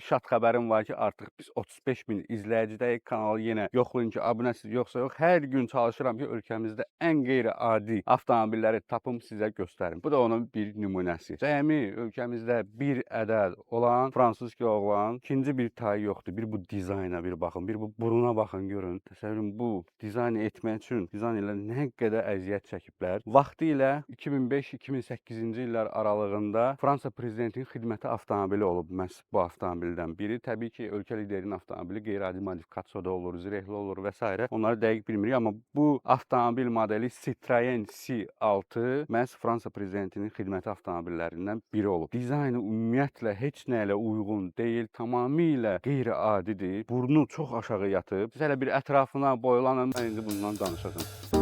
Şad xəbərim var ki, artıq biz 35 min izləyicidəyik. Kanalı yenə yoxlayın ki, abunəsiz yoxsa yox. Hər gün çalışıram ki, ölkəmizdə ən qeyri-adi avtomobilləri tapım sizə göstərim. Bu da onun bir nümunəsi. Cəmi ölkəmizdə bir ədəd olan fransız ki oğlan, ikinci bir tayı yoxdur. Bir bu dizayna bir baxın, bir bu buruna baxın görün. Təsəvvür edin, bu dizayn etmək üçün dizaynerlər nə qədər əziyyət çəkiblər. Vaxtilə 2005-2008-ci illər aralığında Fransa prezidentinin xidməti avtomobili olub məhz bu avtomobildən biri. Təbii ki, ölkə liderinin avtomobili qeyri-adi modifikasiyada olur, zirehli olur və s. Onları dəqiq bilmirik, amma bu avtomobil modeli Citroen C6 məhz Fransa prezidentinin xidməti avtomobillərindən biri olub. Dizaynı ümumiyyətlə heç nə ilə uyğun deyil, tamamilə qeyri-adidir. Burnu çox aşağı yatıb. Siz hələ bir ətrafına boylanın, mən indi bundan danışacağam.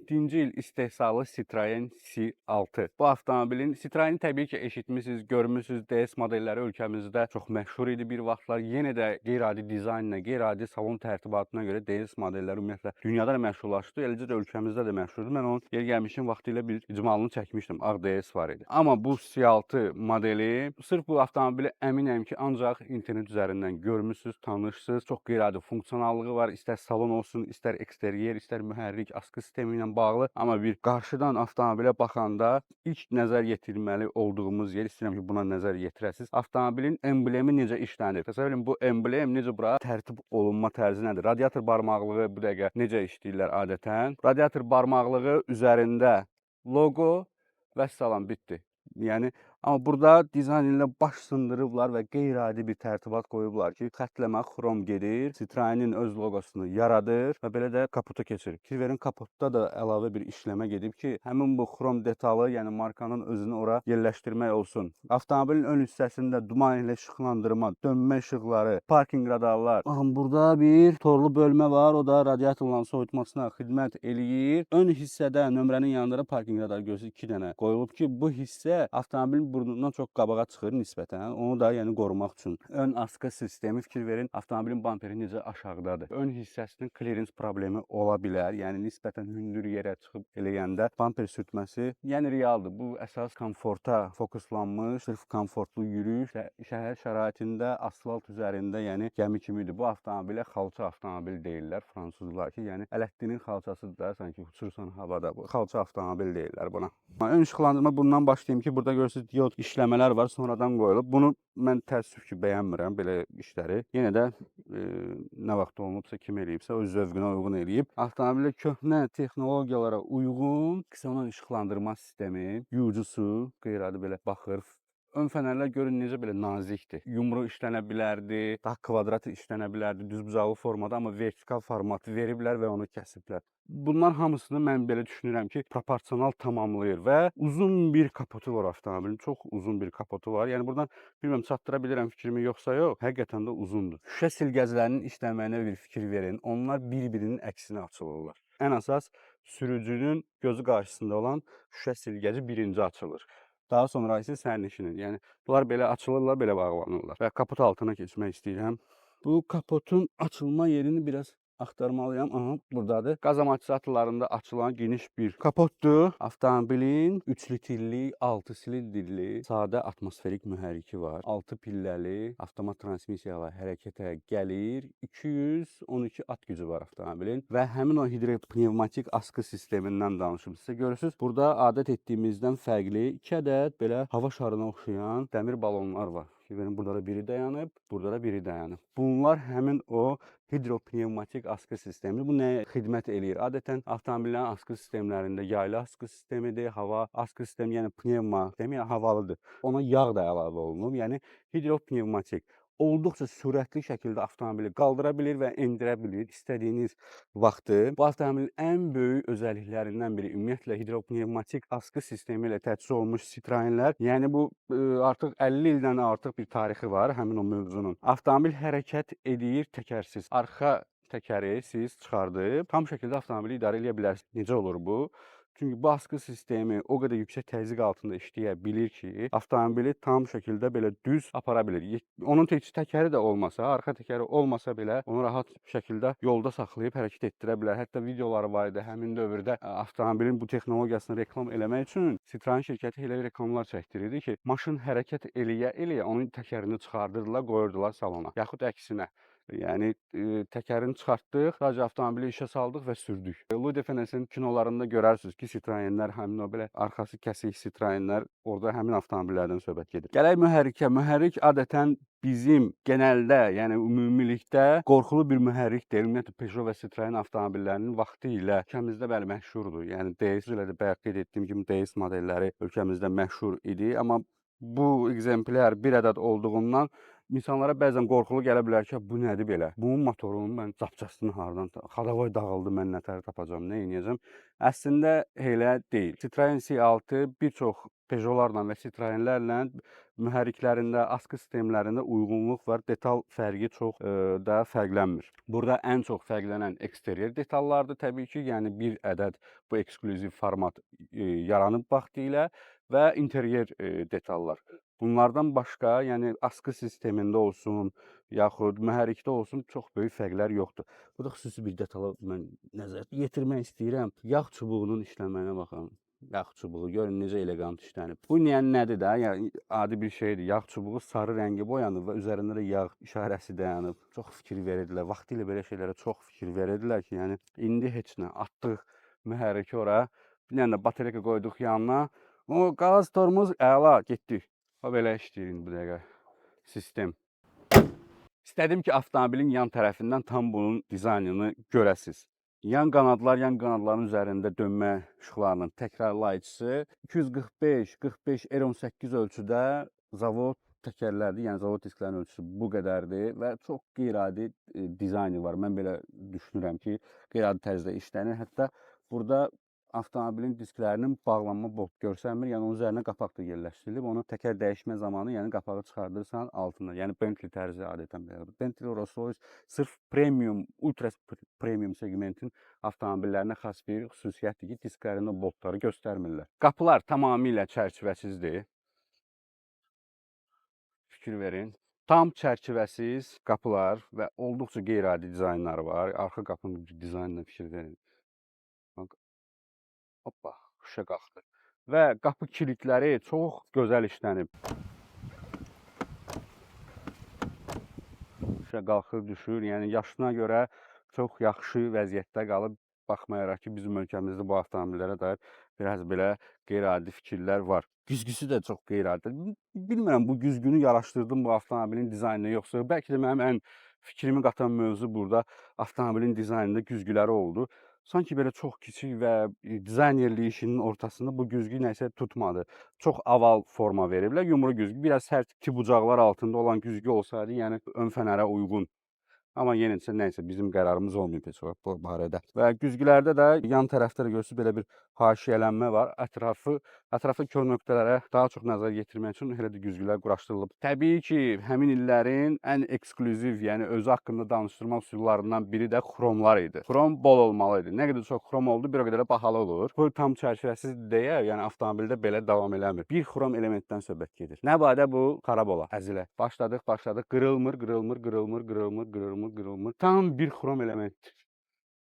...2007-ci il istehsalı Citroen C6. Bu avtomobilin Citroen-i təbii ki, eşitmisiniz, görmüsünüz. DS modelləri ölkəmizdə çox məşhur idi bir vaxtlar. Yenə də qeyri-adi dizaynla, qeyri-adi salon tərtibatına görə DS modelləri ümumiyyətlə dünyada da məşhurlaşdı, eləcə də ölkəmizdə də məşhurdur. Mən onun yeri gəlmişin vaxtilə bir icmalını çəkmişdim. Ağ DS var idi. Amma bu C6 modeli, sırf bu avtomobili əminəm ki, ancaq internet üzərindən görmüsünüz, tanışsınız. Çox qeyri-adi funksionallığı var. İstər salon olsun, istər eksteryer, istər mühərrik, askı sistemi ilə bağlı. Amma bir qarşıdan avtomobilə baxanda ilk nəzər yetirməli olduğumuz yer, istəyirəm ki, buna nəzər yetirəsiniz. Avtomobilin emblemi necə işlənir? Təsəvvür edin, bu emblem necə bura tərtib olunma tərzi nədir? Radiator barmaqlığı bu dəqiqə necə işləyirlər adətən? Radiator barmaqlığı üzərində loqo, vəssalam, bitdi. Yəni amma burada dizaynla baş sındırıblar və qeyri-adi bir tərtibat qoyublar ki, xəttləmə xrom gedir, Citroenin öz loqosunu yaradır və belə də kapota keçir. Fikir verin, kapotda da əlavə bir işləmə gedib ki, həmin bu xrom detalı, yəni markanın özünü ora yerləşdirmək olsun. Avtomobilin ön hissəsində duman ilə işıqlandırma, dönmə işıqları, parkinq radarlar. Baxın, burada bir torlu bölmə var, o da radiatorların soyutmasına xidmət eləyir. Ön hissədə nömrənin yanında da parkinq radarı görürsünüz, 2 dənə qoyulub ki, bu hissə avtomobilin burnundan çox qabağa çıxır nisbətən. Onu da yəni qorumaq üçün. Ön askı sistemi, fikir verin, avtomobilin bamperi necə aşağıdadır. Ön hissəsinin klirens problemi ola bilər. Yəni nisbətən hündür yerə çıxıb eləyəndə bamper sürtməsi, yəni realdır. Bu əsas komforta fokuslanmış, sırf komfortlu yürüyüş, şəhər şəraitində asfalt üzərində, yəni gəmi kimidir. Bu avtomobilə xalça avtomobil deyirlər fransızlar ki, yəni Ələddinin xalçasıdır da, sanki uçursan havada. Bu xalça avtomobil deyirlər buna. Ön işıqlandırma, bundan başlayayım ki, burada görürsünüz diod işləmələr var, sonradan qoyulub. Bunu mən təəssüf ki, bəyənmirəm belə işləri. Yenə də nə vaxt olunubsa, kim eləyibsə, öz zövqünə uyğun eləyib. Avtomobildə köhnə texnologiyalara uyğun ksenon işıqlandırma sistemi, yuyucusu qeyri-adi belə baxır. Ön fənərlər görün necə belə nazikdir. Yumru işlənə bilərdi, daha kvadrat işlənə bilərdi, düzbucaqlı formada, amma vertikal format veriblər və onu kəsiblər. Bunlar hamısını mən belə düşünürəm ki, proporsional tamamlayır və uzun bir kapotu var avtomobilin. Çox uzun bir kapotu var. Yəni buradan bilmirəm çatdıra bilirəm fikrimi yoxsa yox. Həqiqətən də uzundur. Şüşə silgəzlərinin işləməyinə bir fikir verin. Onlar bir-birinin əksinə açılırlar. Ən əsas sürücünün gözü qarşısında olan şüşə silgəci birinci açılır. Daha sonra isə sərnişinin. Yəni bunlar belə açılırlar, belə bağlanırlar. Və kapot altına keçmək istəyirəm. Bu kapotun açılma yerini biraz axtarmalıyam. Aha, buradadır. Qaz amortizatorlarında açılan geniş bir kapotdur. Avtomobilin 3 litrlik 6 silindrli sadə atmosferik mühərriki var. 6 pilləli avtomat transmissiya ilə hərəkətə gəlir. 212 at gücü var avtomobilin və həmin o hidropnevmatik askı sistemindən danışım sizə. Görürsüz, burada adət etdiyimizdən fərqli 2 ədəd belə hava şarına oxşayan dəmir balonlar var. Ki, benim burada da biri dayanıb, burada da biri dayanıb. Bunlar həmin o hidropnevmatik askı sistemi. Bu nəyə xidmət eləyir? Adətən avtomobillərin askı sistemlərində yaylı askı sistemidir, hava askı sistemi, yəni pnevma sistemi, yəni havalıdır. Ona yağ da əlavə olunub, yəni hidropnevmatik. Olduqca sürətli şəkildə avtomobili qaldıra bilir və endirə bilir istədiyiniz vaxtı. Bu avtomobilin ən böyük özəlliklərindən biri ümumiyyətlə hidropnevmatik askı sistemi ilə təchiz olunmuş Citroenlər. Yəni bu artıq 50 ildən artıq bir tarixi var həmin o mövzunun. Avtomobil hərəkət edir təkərsiz. Arxa təkəri siz çıxardıb tam şəkildə avtomobili idarə eləyə bilərsiniz. Necə olur bu? Çünki bu askı sistemi o qədər yüksək təzyiq altında işləyə bilir ki, avtomobili tam şəkildə belə düz apara bilir. Onun tək təkəri də olmasa, arxa təkəri olmasa belə onu rahat şəkildə yolda saxlayıb hərəkət etdirə bilər. Hətta videoları var idi həmin dövrdə avtomobilin bu texnologiyasını reklam eləmək üçün Citroen şirkəti elə reklamlar çəkdirirdi ki, maşın hərəkət eləyə-eləyə onun təkərini çıxardırdılar, qoyurdular salona. Yaxud əksinə. Yəni təkərini çıxartdıq, sadəcə avtomobili işə saldıq və sürdük. Louis de Funès'in kinolarında görərsiniz ki, Citroenlər həmin o belə arxası kəsik Citroenlər, orada həmin avtomobillərdən söhbət gedir. Gələk mühərrikə. Mühərrik adətən bizim genəldə, yəni ümumilikdə qorxulu bir mühərrik deyil. Ümumiyyətlə Peugeot və Citroen avtomobillərinin vaxtı ilə ölkəmizdə bəli məşhurdur. Yəni DS ilə də bayaq qeyd etdiyim kimi DS modelləri ölkəmizdə məşhur idi, amma bu ekzemplyar bir ədəd olduğundan insanlara bəzən qorxulu gələ bilər ki, bu nədir belə? Bunun motorunun mən zapçastını hardan, xadavoy dağıldı, mən nətər tapacam, nə edəcəm? Əslində elə deyil. Citroen C6 bir çox Peugeot-larla və Citroen-lərlə mühərriklərində, askı sistemlərində uyğunluq var. Detal fərqi çox da fərqlənmir. Burada ən çox fərqlənən eksteryer detallardır təbii ki, yəni bir ədəd bu eksklüziv format yaranıb vaxtilə və interyer detallar. Bunlardan başqa, yəni askı sistemində olsun, yaxud mühərrikdə olsun çox böyük fərqlər yoxdur. Burada xüsusi bir detala mən nəzər yetirmək istəyirəm. Yağ çubuğunun işləməyinə baxın. Yağ çubuğu görün necə elegant işlənib. Bu yəni nədir də? Yəni adi bir şeydir. Yağ çubuğu sarı rəngi boyanıb və üzərində də yağ işarəsi dayanıb. Çox fikir verirdilər. Vaxtilə belə şeylərə çox fikir verirdilər ki, yəni indi heç nə. Atdıq mühərriki ora, bir dənə də batareyka qoyduq yanına. O qaz, tormoz əla getdik. O belə işləyir indi bu dəqiqə sistem. İstədim ki, avtomobilin yan tərəfindən tam bunun dizaynını görəsiz. Yan qanadlar, yan qanadların üzərində dönmə işıqlarının təkrarlayıcısı 245 45 R18 ölçüdə zavod təkərlərdir. Yəni zavod disklərinin ölçüsü bu qədərdir və çox qeyri-adi dizaynı var. Mən belə düşünürəm ki, qeyri-adi tərzdə işlənir. Hətta burada avtomobilin disklərinin bağlanma bolt görsənmir. Yəni onun üzərinə qapaq da yerləşdirilib. Onu təkər dəyişmə zamanı, yəni qapağı çıxardırsan altında. Yəni Bentley tərzi adətən belə. Bentley, Rolls-Royce sırf premium, ultra premium segmentin avtomobillərinə xas bir xüsusiyyətdir ki, disklərində boltları göstərmirlər. Qapılar tamamilə çərçivəsizdir. Fikir verin. Tam çərçivəsiz qapılar və olduqca qeyri-adi dizaynları var. Arxa qapının dizaynına fikir verin. Bax. Hoppa, şüşə qalxdı. Və qapı kilidləri çox gözəl işlənib. Şüşə qalxır, düşür. Yəni yaşına görə çox yaxşı vəziyyətdə qalıb. Baxmayaraq ki, bizim ölkəmizdə bu avtomobillərə dair biraz belə qeyri-adi fikirlər var. Güzgüsü də çox qeyri-adi. Bilmirəm, bu güzgünü yaraşdırdım bu avtomobilin dizaynına yoxsa bəlkə də mənim ən fikrimi qatan mövzu burada avtomobilin dizaynında güzgüləri oldu. Sanki belə çox kiçik və dizaynerlik işinin ortasında bu güzgü nəsə tutmadı. Çox oval forma veriblər. Yumru güzgü, biraz sərt iti bucaqlar altında olan güzgü olsaydı, yəni ön fənərə uyğun. Amma yenə də nəysə bizim qərarımız olmayıb heç vaxt bu barədə. Və güzgülərdə də yan tərəfdə də görürsünüz belə bir haşiyələnmə var. Ətrafı kör nöqtələrə daha çox nəzər yetirmək üçün elə də güzgülər quraşdırılıb. Təbii ki, həmin illərin ən eksklüziv, yəni özü haqqında danışdırmaq üsullarından biri də xromlar idi. Xrom bol olmalı idi. Nə qədər çox xrom oldu, bir o qədər də bahalı olur. Bu tam çərçivəsiz deyə, yəni avtomobildə belə davam eləmir. Bir xrom elementdən söhbət gedir. Nə badə bu xarab ola, əzilə. Başladıq, başladıq. Qırılmır, qırılmır, qırılmır, qırılmır, qırılmır, qırılmır. Tam bir xrom element.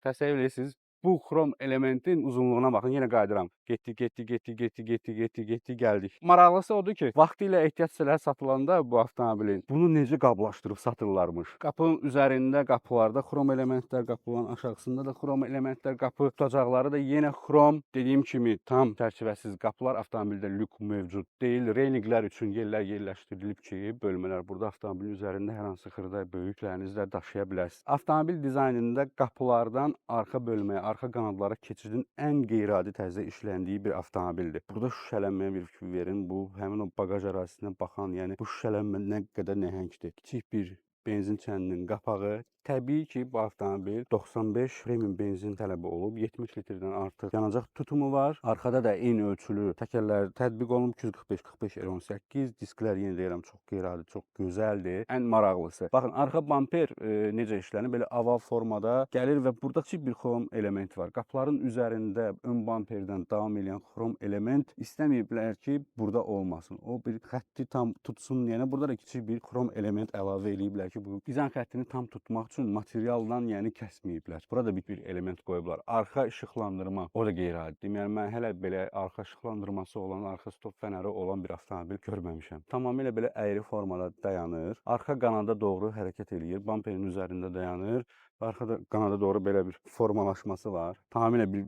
Təsəvvür edirsiniz, bu xrom elementin uzunluğuna baxın, yenə qayıdıram. Getdi, getdi, getdi, getdi, getdi, getdi, getdi, gəldik. Maraqlısı odur ki, vaxtilə ehtiyat hissələri satılanda bu avtomobilin bunu necə qablaşdırıb satırlarmış. Qapının üzərində, qapılarda xrom elementlər, qapıların aşağısında da xrom elementlər, qapı tutacaqları da yenə xrom. Dediyim kimi tam çərçivəsiz qapılar, avtomobildə lük mövcud deyil. Reyninglər üçün yerlər yerləşdirilib ki, bölmələr burada avtomobilin üzərində hər hansı xırda böyüklərinizi də daşıya bilərsiniz. Avtomobil dizaynında qapılardan arxa bölməyə, arxa qanadlara keçidin ən qeyri-adi tərzdə işləndiyi bir avtomobildir. Burada şüşələnməyə bir fikir verin. Bu həmin o baqaj ərazisinə baxan, yəni bu şüşələnmə nə qədər nəhəngdir. Kiçik bir Benzin çəninin qapağı. Təbii ki, bu avtomobil 95 premium benzin tələbi olub, 70 litrdən artıq yanacaq tutumu var. Arxada da eyni ölçülü təkərlər tətbiq olunub, 245 45 R18. Disklər, yenə deyirəm, çox qeyri-adi, çox gözəldir. Ən maraqlısı. Baxın, arxa bamper necə işlənir? Belə oval formada gəlir və burada kiçik bir xrom element var. Qapıların üzərində ön bamperdən davam edən xrom element istəməyiblər ki, burada olmasın. O bir xətti tam tutsun deyənə burada da kiçik bir xrom element əlavə eləyiblər ki, bu dizayn xəttini tam tutmaq üçün materialdan, yəni kəsməyiblər. Burada bir element qoyublar. Arxa işıqlandırma, o da qeyri-adidir. Yəni mən hələ belə arxa işıqlandırması olan, arxa stop fənəri olan bir avtomobil görməmişəm. Tamamilə belə əyri formada dayanır. Arxa qanada doğru hərəkət eləyir. Bamperin üzərində dayanır. Arxada qanada doğru belə bir formalaşması var. Tamamilə bir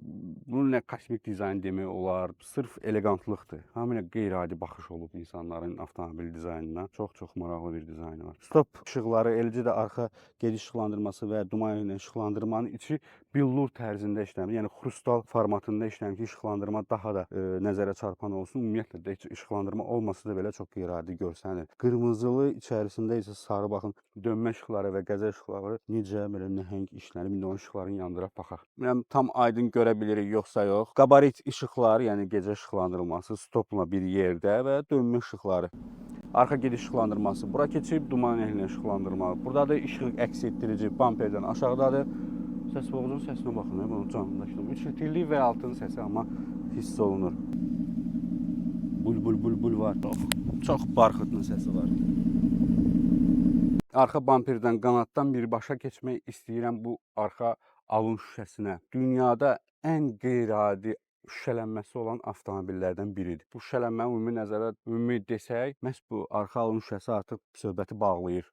bunu nə kosmik dizayn demək olar, sırf eleqantlıqdır. Tamamilə qeyri-adi baxış olub insanların avtomobil dizaynına. Çox-çox maraqlı bir dizaynı var. Stop işıqları, eləcə də arxa gediş işıqlandırması və duman ilə işıqlandırmanın içi billur tərzində işlənir. Yəni xrustal formatında işlənir ki, işıqlandırma daha da nəzərə çarpan olsun. Ümumiyyətlə də heç işıqlandırma olmasa da belə çox qeyri-adi görsənir. Qırmızılı, içərisində isə sarı, baxın, dönmə işıqları və qəza işıqları necə belə nəhəng işlənib. İndi onun işıqlarını yandıraq baxaq. Bilmirəm tam aydın görə bilirik yoxsa yox. Qabarit işıqlar, yəni gecə işıqlandırılması stopla bir yerdə və dönmə işıqları. Arxa gediş işıqlandırması bura keçib, duman ilə işıqlandırma. Buradadır, işıq əks etdirici bamperdən aşağıdadır. Səs boğucunun səsinə baxın, bunun canındakı. 3 litrlik V6-nın səsi amma hiss olunur. Bul bul bul bul var. Çox, çox barxıtlı səsi var. Arxa bamperdən, qanaddan birbaşa keçmək istəyirəm bu arxa alın şüşəsinə. Dünyada ən qeyri-adi şüşələnməsi olan avtomobillərdən biridir. Bu şüşələnmə ümumi nəzərə, ümumi desək, məhz bu arxa alın şüşəsi artıq söhbəti bağlayır.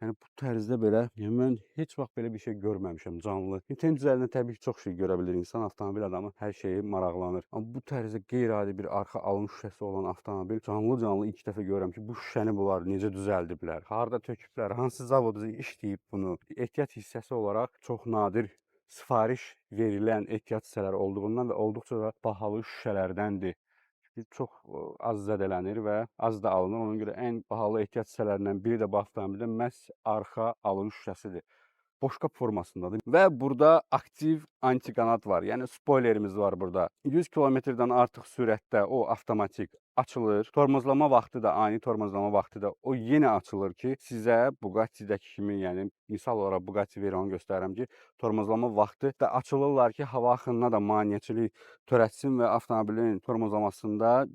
Yəni bu tərzdə belə, yəni mən heç vaxt belə bir şey görməmişəm canlı. İnternet üzərində təbii ki, çox şey görə bilir insan, avtomobil adamı hər şeyi maraqlanır. Amma bu tərzdə qeyri-adi bir arxa alın şüşəsi olan avtomobil canlı-canlı ilk dəfə görürəm ki, bu şüşəni bunlar necə düzəldiblər, harda töküblər, hansı zavodda işləyib bunu. Ehtiyat hissəsi olaraq çox nadir sifariş verilən ehtiyat hissələri olduğundan və olduqca da bahalı şüşələrdəndir. Çünki çox az zədələnir və az da alınır. Ona görə ən bahalı ehtiyat hissələrindən biri də bu avtomobildə məhz arxa alın şüşəsidir. Boşqab formasındadır və burada aktiv antiqanat var. Yəni spoilerimiz var burada. 100 kilometrdən artıq sürətdə o avtomatik açılır. Tormozlama vaxtı da, ani tormozlama vaxtı da o yenə açılır ki, sizə Bugatti-dəki kimi, yəni misal olaraq Bugatti Veyron göstərirəm ki, tormozlama vaxtı da açılırlar ki, hava axınına da maneəçilik törətsin və avtomobilin tormozlamasında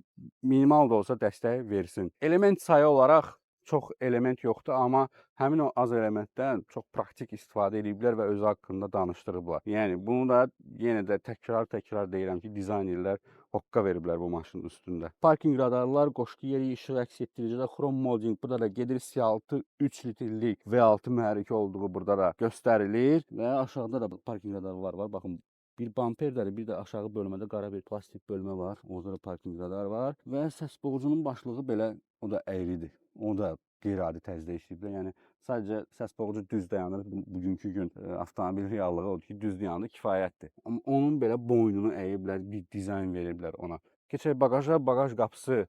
minimal da olsa dəstək versin. Element sayı olaraq çox element yoxdur, amma həmin o az elementdən çox praktik istifadə ediblər və özü haqqında danışdırıblar. Yəni bunu da yenə də təkrar-təkrar deyirəm ki, dizaynerlər hoqqa veriblər bu maşının üstündə. Parking radarlar, qoşqu yeri işıq əks etdiricilər, xrom molding burada da gedir. C6 3 litrlik V6 mühərriki olduğu burada da göstərilir və aşağıda da parking radarlar var. Baxın, bir bamperdədir, bir də aşağı bölmədə qara bir plastik bölmə var. Orada da parking radar var və səs boğucunun başlığı belə, o da əyridir. O da qeyri-adi tərzdə işləyiblər. Yəni sadəcə səs boğucu düz dayanır. Bugünkü gün avtomobil reallığı odur ki, düz dayanır, kifayətdir. Amma onun belə boynunu əyiblər, bir dizayn veriblər ona. Keçək baqaja. Baqaj qapısı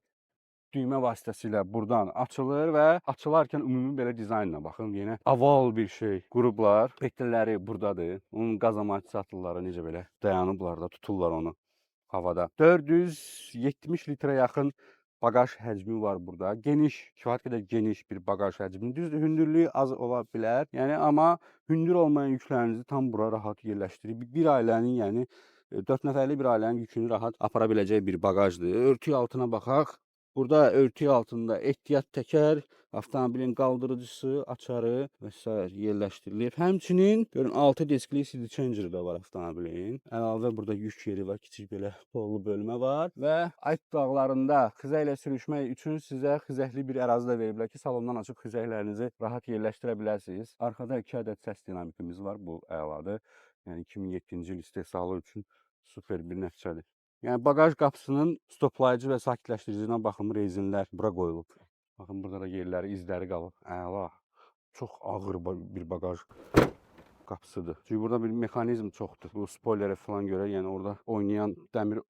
düymə vasitəsilə buradan açılır və açılarkən ümumi belə dizaynla baxın, yenə oval bir şey qurublar. Petlləri buradadır. Onun qaz amortizatorları necə belə dayanıblar da, tuturlar onu havada. 470 litrə yaxın baqaj həcmi var burada. Geniş, kifayət qədər geniş bir baqaj həcmi. Düzdür, hündürlüyü az ola bilər. Yəni amma hündür olmayan yüklərinizi tam bura rahat yerləşdirib bir ailənin, yəni 4 nəfərlik bir ailənin yükünü rahat apara biləcəyi bir baqajdır. Örtük altına baxaq. Burada örtük altında ehtiyat təkər, avtomobilin qaldırıcısı, açarı və sair yerləşdirilib. Həmçinin görün 6 diskli CD changer də var avtomobilin. Əlavə burada yük yeri var, kiçik belə pollu bölmə var və Alp dağlarında xizəklə sürüşmək üçün sizə xizəkli bir ərazi də veriblər ki, salondan açıb xizəklərinizi rahat yerləşdirə bilərsiniz. Arxada 2 ədəd səs dinamikimiz var. Bu əladır. Yəni 2007-ci il istehsalı üçün super bir nəticədir. Yəni baqaj qapısının stoplayıcı və sakitləşdiricinə baxın, rezinlər bura qoyulub. Baxın, burada da yerləri, izləri qalıb. Əla. Çox ağır bir baqaj qapısıdır. Çünki burada bir mexanizm çoxdur. Bu spoilerə falan görə, yəni orada oynayan dəmir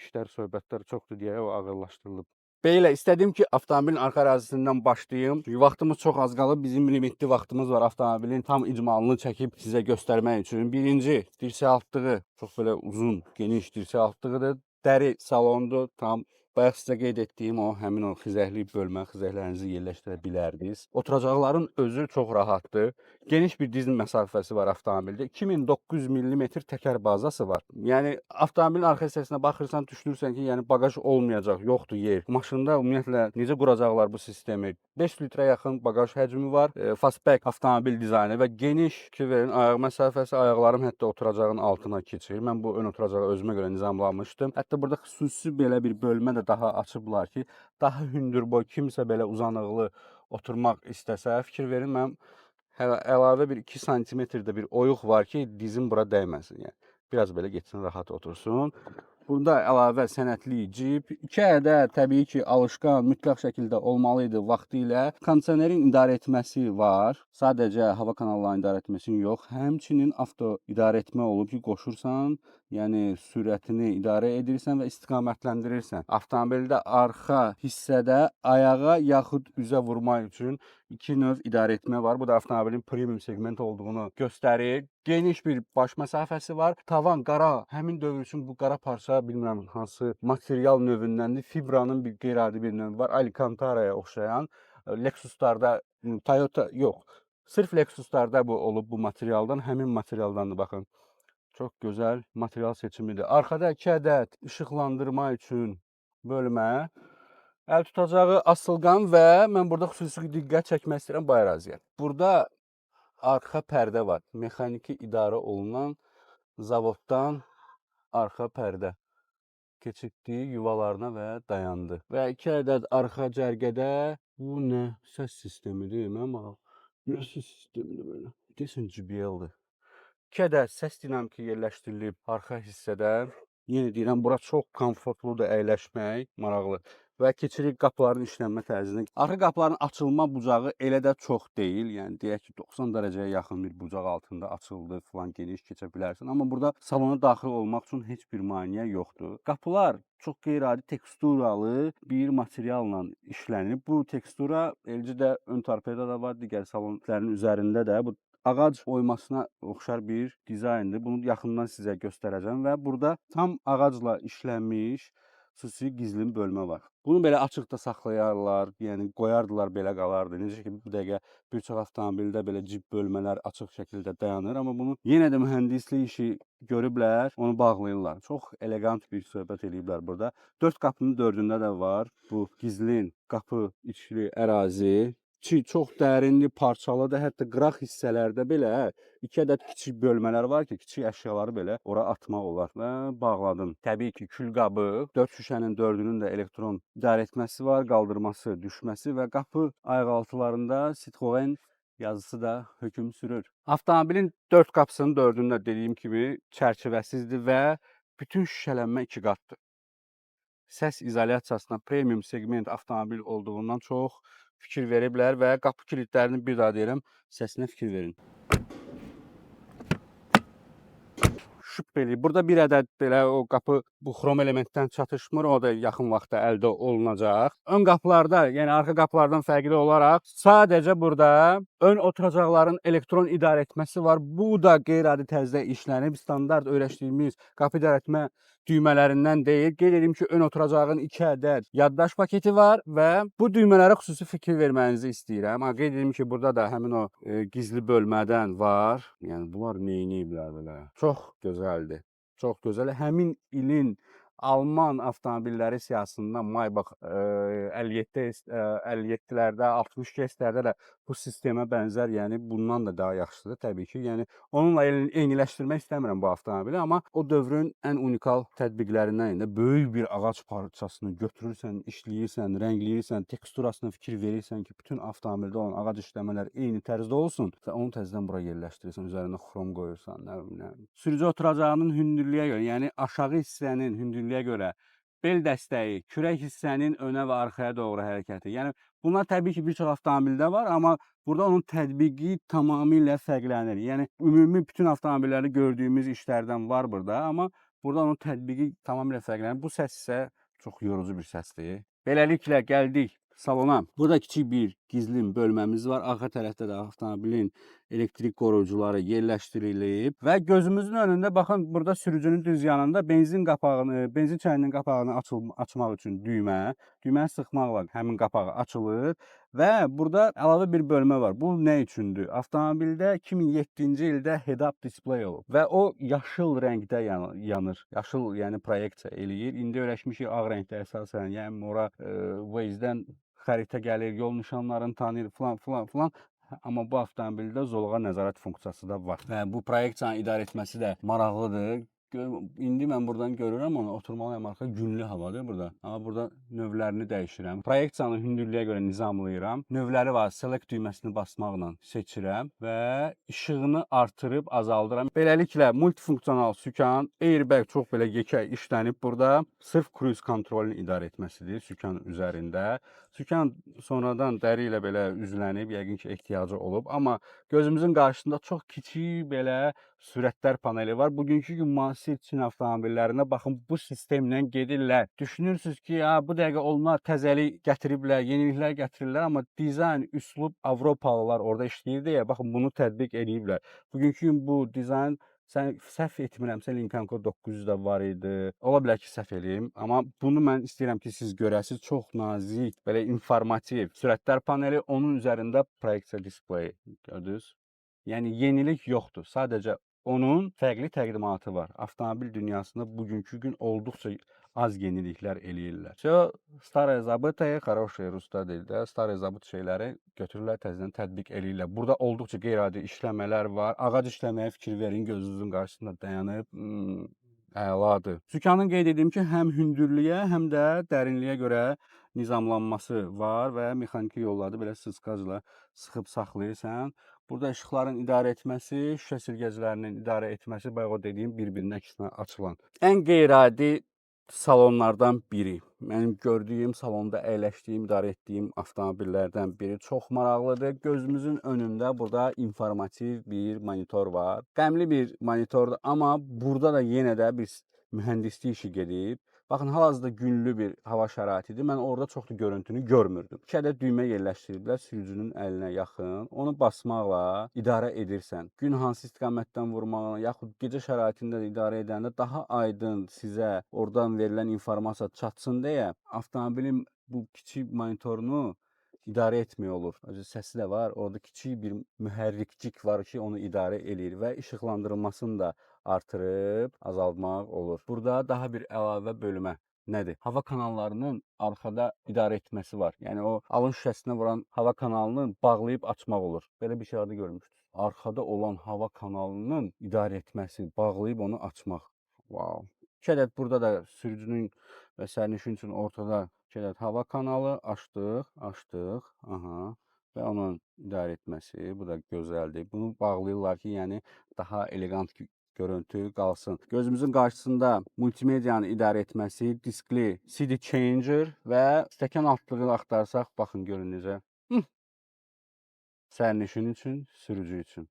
işlər, söhbətlər çoxdur deyə o ağırlaşdırılıb. Belə istədim ki, avtomobilin arxa ərazisindən başlayım. Çünki vaxtımız çox az qalıb. Bizim limitli vaxtımız var avtomobilin tam icmalını çəkib sizə göstərmək üçün. Birinci, dirsək altlığı çox belə uzun, geniş dirsək altlığıdır. Dəri salondur, tam bayaq sizə qeyd etdiyim o həmin o xizəkli bölmə, xizəklərinizi yerləşdirə bilərdiniz. Oturacaqların özü çox rahatdır. Geniş bir diz məsafəsi var avtomobildə. 2900 millimetr təkər bazası var. Yəni avtomobilin arxa hissəsinə baxırsan, düşünürsən ki, yəni baqaj olmayacaq, yoxdur yer. Maşında ümumiyyətlə necə quracaqlar bu sistemi? 5 litrə yaxın baqaj həcmi var. Fastback avtomobil dizaynı və geniş ki verin ayaq məsafəsi, ayaqlarım hətta oturacağın altına keçir. Mən bu ön oturacağı özümə görə nizamlamışdım. Hətta burada xüsusi belə bir bölmə də daha açıblar ki, daha hündürboy kimsə belə uzanıqlı oturmaq istəsə, fikir verin mənim hələ əlavə bir 2 santimetrdə bir oyuq var ki, dizim bura dəyməsin. Yəni biraz belə getsin, rahat otursun. Bunda əlavə sənətli cib, 2 ədəd təbii ki, alışqan mütləq şəkildə olmalı idi vaxtilə. Kondisionerin idarə etməsi var. Sadəcə hava kanallarının idarə etməsinin yox, həmçinin avto idarə etmə olub ki, qoşursan, yəni sürətini idarə edirsən və istiqamətləndirirsən. Avtomobildə arxa hissədə ayağa yaxud üzə vurmaq üçün iki növ idarə etmə var. Bu da avtomobilin premium segment olduğunu göstərir. Geniş bir baş məsafəsi var. Tavan qara. Həmin dövr üçün bu qara parça bilmirəm hansı material növündəndir. Fibranın bir qeyri-adi bir növü var. Alcantara'ya oxşayan Lexus'larda, Toyota yox. Sırf Lexus'larda bu olub bu materialdan, həmin materialdandır baxın. Çox gözəl material seçimidir. Arxada 2 ədəd işıqlandırma üçün bölmə, əl tutacağı asılqan və mən burada xüsusi diqqət çəkmək istəyirəm bu əraziyə. Burada arxa pərdə var. Mexaniki idarə olunan zavoddan arxa pərdə keçirtdi yuvalarına və dayandı. Və 2 ədəd arxa cərgədə bu nə səs sistemidir? Mənim ağ. Nə səs sistemidir belə? Deyəsən JBL-dir. 2 ədəd səs dinamiki yerləşdirilib arxa hissədə. Yenə deyirəm, bura çox komfortludur əyləşmək, maraqlı. Və keçirik qapıların işlənmə tərzinə. Arxa qapıların açılma bucağı elə də çox deyil. Yəni deyək ki, 90 dərəcəyə yaxın bir bucaq altında açıldı filan, geniş keçə bilərsən. Amma burada salona daxil olmaq üçün heç bir maneə yoxdur. Qapılar çox qeyri-adi teksturalı bir materialla işlənib. Bu tekstura eləcə də ön torpeda da var, digər salonların üzərində də bu ağac oymasına oxşar bir dizayndır. Bunu yaxından sizə göstərəcəm və burada tam ağacla işlənmiş xüsusi gizlin bölmə var. Bunu belə açıqda saxlayarlar, yəni qoyardılar, belə qalardı. Necə ki, bu dəqiqə bir çox avtomobildə belə cib bölmələr açıq şəkildə dayanır, amma bunu yenə də mühəndislik işi görüblər, onu bağlayırlar. Çox elegant bir söhbət eləyiblər burada. 4 qapının 4-ündə də var bu gizlin qapı içli ərazi. İçi çox dərinli, parçalıdır. Hətta qıraq hissələrdə belə 2 ədəd kiçik bölmələr var ki, kiçik əşyaları belə ora atmaq olar və bağladım. Təbii ki, külqabı, 4 şüşənin 4-ünün də elektron idarə etməsi var, qaldırması, düşməsi və qapı ayaqaltılarında Citroen yazısı da hökm sürür. Avtomobilin 4 qapısının 4-ündə dediyim kimi çərçivəsizdir və bütün şüşələnmə 2 qatdır. Səs izolyasiyasına premium segment avtomobil olduğundan çox fikir veriblər və qapı kilidlərinin bir daha deyirəm, səsinə fikir verin. Şübh eləyir. Burada bir ədəd belə o qapı bu xrom elementdən çatışmır. O da yaxın vaxtda əldə olunacaq. Ön qapılarda, yəni arxa qapılardan fərqli olaraq sadəcə burada ön oturacaqların elektron idarə etməsi var. Bu da qeyri-adi tərzdə işlənib. Standart öyrəşdiyimiz qapı idarə etmə düymələrindən deyil. Qeyd edim ki, ön oturacağın 2 ədəd yaddaş paketi var və bu düymələrə xüsusi fikir vermənizi istəyirəm. Ha, qeyd edim ki, burada da həmin o gizli bölmədən var. Yəni bunlar neyniyiblər belə? Çox gözəldir. Çox gözəl. Həmin ilin Alman avtomobilləri siyahısında Maybach 57 57-lərdə, 62-lərdə də bu sistemə bənzər, yəni bundan da daha yaxşıdır təbii ki. Yəni onunla eyniləşdirmək istəmirəm bu avtomobili, amma o dövrün ən unikal tətbiqlərindən idi. Böyük bir ağac parçasını götürürsən, işləyirsən, rəngləyirsən, teksturasına fikir verirsən ki, bütün avtomobildə olan ağac işləmələr eyni tərzdə olsun və onu təzədən bura yerləşdirirsən, üzərinə xrom qoyursan, nə bilim, nə bilim. Sürücü oturacağının hündürlüyə görə, yəni aşağı hissənin hündürlüyə görə bel dəstəyi, kürək hissənin önə və arxaya doğru hərəkəti. Yəni bunlar təbii ki, bir çox avtomobildə var, amma burada onun tətbiqi tamamilə fərqlənir. Yəni ümumi bütün avtomobillərdə gördüyümüz işlərdən var burada, amma burada onun tətbiqi tamamilə fərqlənir. Bu səs isə çox yorucu bir səsdir. Beləliklə gəldik salona. Burada kiçik bir gizlin bölməmiz var. Arxa tərəfdə də avtomobilin elektrik qoruyucuları yerləşdirilib və gözümüzün önündə baxın, burada sürücünün düz yanında benzin qapağını, benzin çəninin qapağını açmaq üçün düymə, düyməni sıxmaqla həmin qapağı açılır və burada əlavə bir bölmə var. Bu nə üçündür? Avtomobildə 2007-ci ildə head-up display olub və o yaşıl rəngdə yanır. Yaşıl, yəni proyeksiya eləyir. İndi öyrəşmişik ağ rəngdə əsasən, yəni ora Waze-dən xəritə gəlir, yol nişanlarını tanıyır filan filan filan. Amma bu avtomobildə zoluğa nəzarət funksiyası da var. Və bu proyeksiyanı idarə etməsi də maraqlıdır. İndi mən buradan görürəm onu, oturmalıyam arxa, günlü havadır burada. Amma burada növlərini dəyişirəm. Proyeksiyanı hündürlüyə görə nizamlayıram. Növləri var. Select düyməsini basmaqla seçirəm və işığını artırıb azaldıram. Beləliklə multifunksional sükan, airbag çox belə yekə işlənib burada. Sırf cruise kontrolünü idarə etməsidir sükan üzərində. Sükan sonradan dəri ilə belə üzlənib, yəqin ki, ehtiyacı olub. Amma gözümüzün qarşısında çox kiçik belə sürətlər paneli var. Bugünkü gün müasir Çin avtomobillərinə baxın, bu sistemlə gedirlər. Düşünürsüz ki, ha, bu dəqiqə onlar təzəlik gətiriblər, yeniliklər gətirirlər, amma dizayn, üslub Avropalılar orada işləyir deyə baxın bunu tətbiq eləyiblər. Bugünkü gün bu dizayn, sən səhv etmirəmsə Lincoln Co 900 də var idi. Ola bilər ki, səhv eləyim, amma bunu mən istəyirəm ki, siz görəsiniz. Çox nazik, belə informativ sürətlər paneli, onun üzərində proyeksiya displeyi gördünüz. Yəni yenilik yoxdur. Sadəcə onun fərqli təqdimatı var. Avtomobil dünyasında bugünkü gün olduqca az yeniliklər eləyirlər. Всё старое забытое, хорошее rusda deyil də, старое забыт şeyləri götürürlər, təzədən tətbiq eləyirlər. Burada olduqca qeyri-adi işləmələr var. Ağac işləməyə fikir verin, gözünüzün qarşısında dayanıb. Əladır. Sükanın qeyd edim ki, həm hündürlüyə, həm də dərinliyə görə nizamlanması var və mexaniki yollarda belə sıxacla sıxıb saxlayırsan. Burada işıqların idarə etməsi, şüşə silgəclərinin idarə etməsi, bayaq o dediyim bir-birinin əksinə açılan. Ən qeyri-adi salonlardan biri. Mənim gördüyüm salonda əyləşdiyim, idarə etdiyim avtomobillərdən biri çox maraqlıdır. Gözümüzün önündə burada informativ bir monitor var. Qəmli bir monitordur, amma burada da yenə də bir mühəndislik işi gedib. Baxın, hal-hazırda günlü bir hava şəraitidir. Mən orada çox da görüntünü görmürdüm. İki ədəd düymə yerləşdiriblər sürücünün əlinə yaxın. Onu basmaqla idarə edirsən. Gün hansı istiqamətdən vurmağına, yaxud gecə şəraitində də idarə edəndə daha aydın sizə oradan verilən informasiya çatsın deyə avtomobilin bu kiçik monitorunu idarə etmək olur. Özü səsi də var. Orada kiçik bir mühərrikcik var ki, onu idarə eləyir və işıqlandırılmasını da artırıb azaltmaq olur. Burada daha bir əlavə bölmə nədir? Hava kanallarının arxada idarə etməsi var. Yəni o alın şüşəsinə vuran hava kanalını bağlayıb açmaq olur. Belə bir şey harda görmüşdünüz? Arxada olan hava kanalının idarə etməsi, bağlayıb onu açmaq. Wow. İki ədəd burada da sürücünün və sərnişin üçün ortada iki ədəd hava kanalı açdıq, açdıq. Aha. Və onun idarə etməsi, bu da gözəldir. Bunu bağlayırlar ki, yəni daha elegant görüntü qalsın. Gözümüzün qarşısında multimediyanı idarə etməsi, diskli CD changer və stəkan altlığı axtarsaq, baxın görün necə. Hı. Sərnişin üçün, sürücü üçün.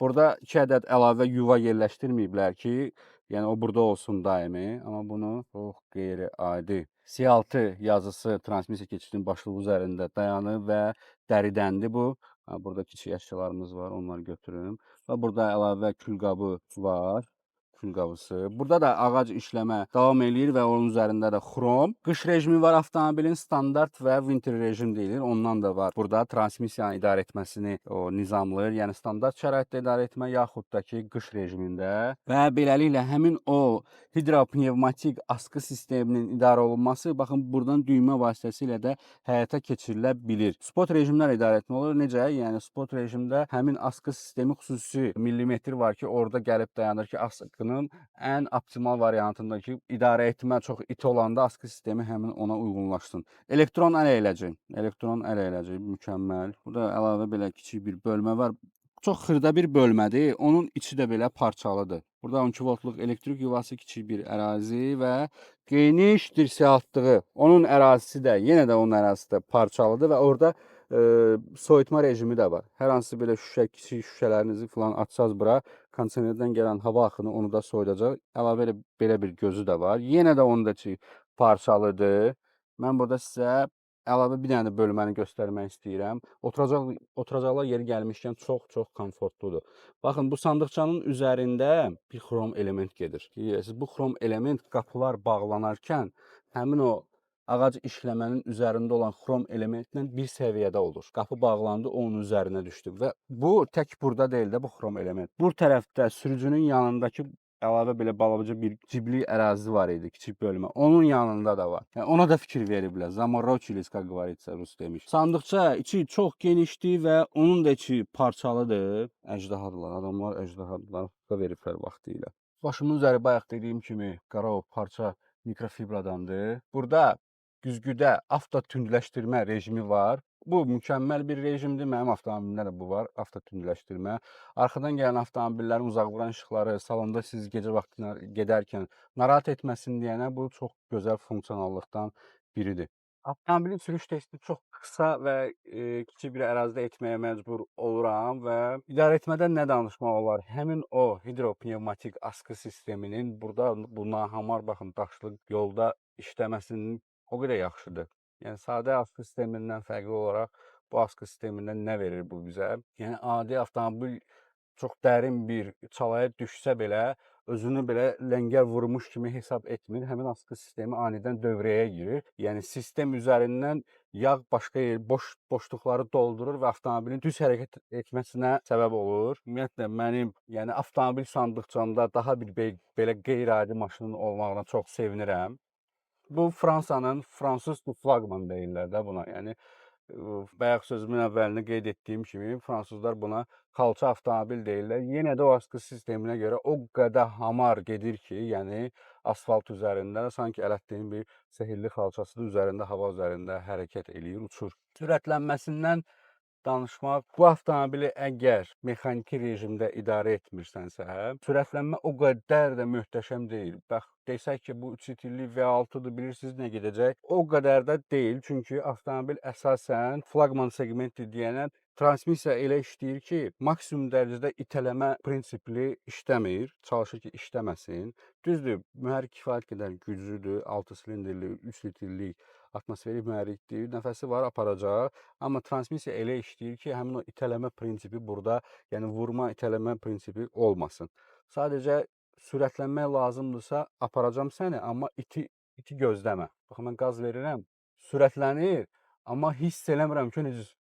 Burada iki ədəd əlavə yuva yerləşdirməyiblər ki, yəni o burada olsun daimi, amma bunu çox qeyri-adi. C6 yazısı transmissiya keçidinin başlığı üzərində dayanır və dəridəndir bu. Ha, burada kiçik əşyalarımız var, onları götürüm. Və burada əlavə külqabı var. Külqabısı. Burada da ağac işləmə davam eləyir və onun üzərində də xrom. Qış rejimi var avtomobilin, standart və winter rejim deyilir. Ondan da var. Burada transmissiyanı idarə etməsini o nizamlayır. Yəni standart şəraitdə idarə etmə, yaxud da ki, qış rejimində və beləliklə həmin o hidropnevmatik asqı sisteminin idarə olunması baxın buradan düymə vasitəsilə də həyata keçirilə bilir. Sport rejimlər idarə etmə olur. Necə? Yəni sport rejimdə həmin asqı sistemi xüsusi millimetr var ki, orada gəlib dayanır ki, asqının ən optimal variantında ki, idarə etmə çox iti olanda asqı sistemi həmin ona uyğunlaşsın. Elektron əl əyləci, elektron əl əyləci mükəmməl. Burada əlavə belə kiçik bir bölmə var. Çox xırda bir bölmədir. Onun içi də belə parçalıdır. Burada 12 voltluq elektrik yuvası, kiçik bir ərazi və geniş dirsə altlığı. Onun ərazisi də, yenə də onun ərazisi də parçalıdır və orada soyutma rejimi də var. Hər hansı belə şüşə, kiçik şüşələrinizi falan açsaz bura, kondisionerdən gələn hava axını onu da soyudacaq. Əlavə elə belə bir gözü də var. Yenə də onun da içi parçalıdır. Mən burada sizə əlavə bir dənə də bölməni göstərmək istəyirəm. Oturacaqlar yeri gəlmişkən çox-çox komfortludur. Baxın, bu sandıqçanın üzərində bir xrom element gedir. Bilirsiniz, bu xrom element qapılar bağlanarkən həmin o ağac işləmənin üzərində olan xrom elementlə bir səviyyədə olur. Qapı bağlandı, onun üzərinə düşdü və bu tək burada deyil də bu xrom element. Bu tərəfdə sürücünün yanındakı əlavə belə balaca bir cibli ərazi var idi, kiçik bölmə. Onun yanında da var. Yəni ona da fikir veriblər. Заморочились, как говорится, rus demiş. Sandıqça içi çox genişdir və onun da içi parçalıdır. Əjdahadırlar, adamlar əjdahadırlar. Haqqa veriblər vaxtı ilə. Başımın üzəri bayaq dediyim kimi qara o parça mikrofibradandır. Burada güzgüdə avto tündləşdirmə rejimi var. Bu mükəmməl bir rejimdir. Mənim avtomobilimdə də bu var, avto tündləşdirmə. Arxadan gələn avtomobillərin uzaq vuran işıqları salonda siz gecə vaxtı gedərkən narahat etməsin deyənə bu çox gözəl funksionallıqdan biridir. Avtomobilin sürüş testi çox qısa və kiçik bir ərazidə etməyə məcbur oluram və idarə etmədən nə danışmaq olar? Həmin o hidropnevmatik askı sisteminin burada bu nahamar, baxın, daşlı yolda işləməsinin o qədər yaxşıdır. Yəni sadə askı sistemindən fərqli olaraq bu askı sistemindən nə verir bu bizə? Yəni adi avtomobil çox dərin bir çalaya düşsə belə özünü belə ləngər vurmuş kimi hesab etmir. Həmin askı sistemi anidən dövrəyə girir. Yəni sistem üzərindən yağ başqa yer boşluqları doldurur və avtomobilin düz hərəkət etməsinə səbəb olur. Ümumiyyətlə mənim, yəni avtomobil sandıqçamda daha bir belə qeyri-adi maşının olmağına çox sevinirəm. Bu Fransanın fransız flaqman deyirlər də buna. Yəni bayaq sözümün əvvəlində qeyd etdiyim kimi fransızlar buna xalça avtomobil deyirlər. Yenə də o askı sisteminə görə o qədər hamar gedir ki, yəni asfalt üzərində sanki Ələddinin bir sehirli xalçasının üzərində, hava üzərində hərəkət eləyir, uçur. Sürətlənməsindən danışmaq, bu avtomobili əgər mexaniki rejimdə idarə etmirsənsə, sürətlənmə o qədər də möhtəşəm deyil. Bax, desək ki, bu 3 litrlik V6-dır, bilirsiniz nə gedəcək? O qədər də deyil, çünki avtomobil əsasən flaqman segmentdir deyənə transmissiya elə işləyir ki, maksimum dərəcədə itələmə prinsipli işləmir, çalışır ki, işləməsin. Düzdür, mühərrik kifayət qədər güclüdür, 6 silindrli, 3 litrlik atmosferik mühərrikdir, nəfəsi var, aparacaq. Amma transmissiya elə işləyir ki, həmin o itələmə prinsipi burada, yəni vurma, itələmə prinsipi olmasın. Sadəcə sürətlənmək lazımdırsa, aparacam səni, amma iti gözləmə. Baxın, mən qaz verirəm, sürətlənir, amma hiss eləmirəm ki, necə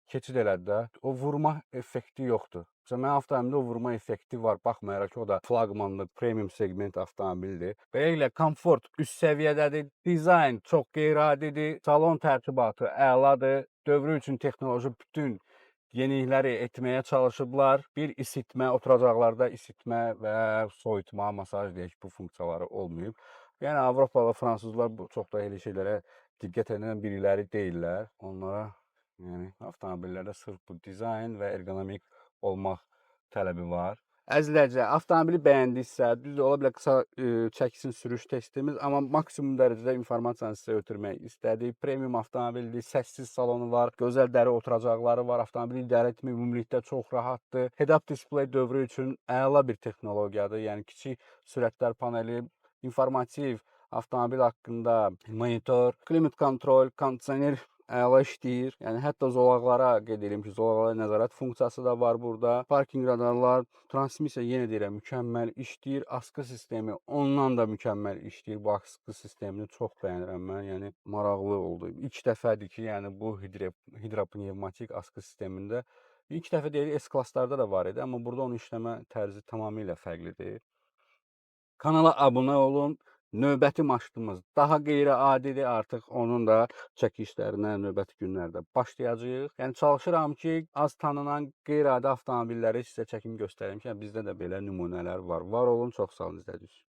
keçid elədi də. O vurma effekti yoxdur. Məsələn, mənim avtomobilimdə o vurma effekti var. Baxmayaraq ki, o da flaqmanlı, premium segment avtomobildir. Beləliklə, komfort üst səviyyədədir. Dizayn çox qeyri-adidir. Salon tərtibatı əladır. Dövrü üçün texnoloji bütün yenilikləri etməyə çalışıblar. Bir isitmə, oturacaqlarda isitmə və soyutma, masaj deyək, bu funksiyaları olmayıb. Yəni Avropalı fransızlar bu çox da elə şeylərə diqqət edən biriləri deyillər. Onlara yəni avtomobillərdə sırf bu dizayn və ergonomik olmaq tələbi var. Əzizlərcə, avtomobili bəyəndinizsə, düzdür, ola bilər qısa çəksin sürüş testimiz, amma maksimum dərəcədə informasiyanı sizə ötürmək istədik. Premium avtomobildir, səssiz salonu var, gözəl dəri oturacaqları var, avtomobili idarə etmək ümumilikdə çox rahatdır. Head-up display dövrü üçün əla bir texnologiyadır, yəni kiçik sürətlər paneli, informativ avtomobil haqqında monitor, klimat kontrol, kondisioner əla işləyir. Yəni hətta zolaqlara qeyd edirəm ki, zolaqlara nəzarət funksiyası da var burada. Parking radarlar, transmissiya yenə deyirəm mükəmməl işləyir. Askı sistemi ondan da mükəmməl işləyir. Bu askı sistemini çox bəyənirəm mən. Yəni maraqlı oldu. İlk dəfədir ki, yəni bu hidropnevmatik askı sistemində ilk dəfə deyil, S-klasslarda da var idi, amma burada onun işləmə tərzi tamamilə fərqlidir. Kanala abunə olun. Növbəti maşınımız daha qeyri-adidir, artıq onun da çəkilişlərinə növbəti günlərdə başlayacağıq. Yəni çalışıram ki, az tanınan qeyri-adi avtomobilləri sizə çəkim göstərim ki, yəni bizdə də belə nümunələr var. Var olun, çox sağ olun izlədiyiniz üçün.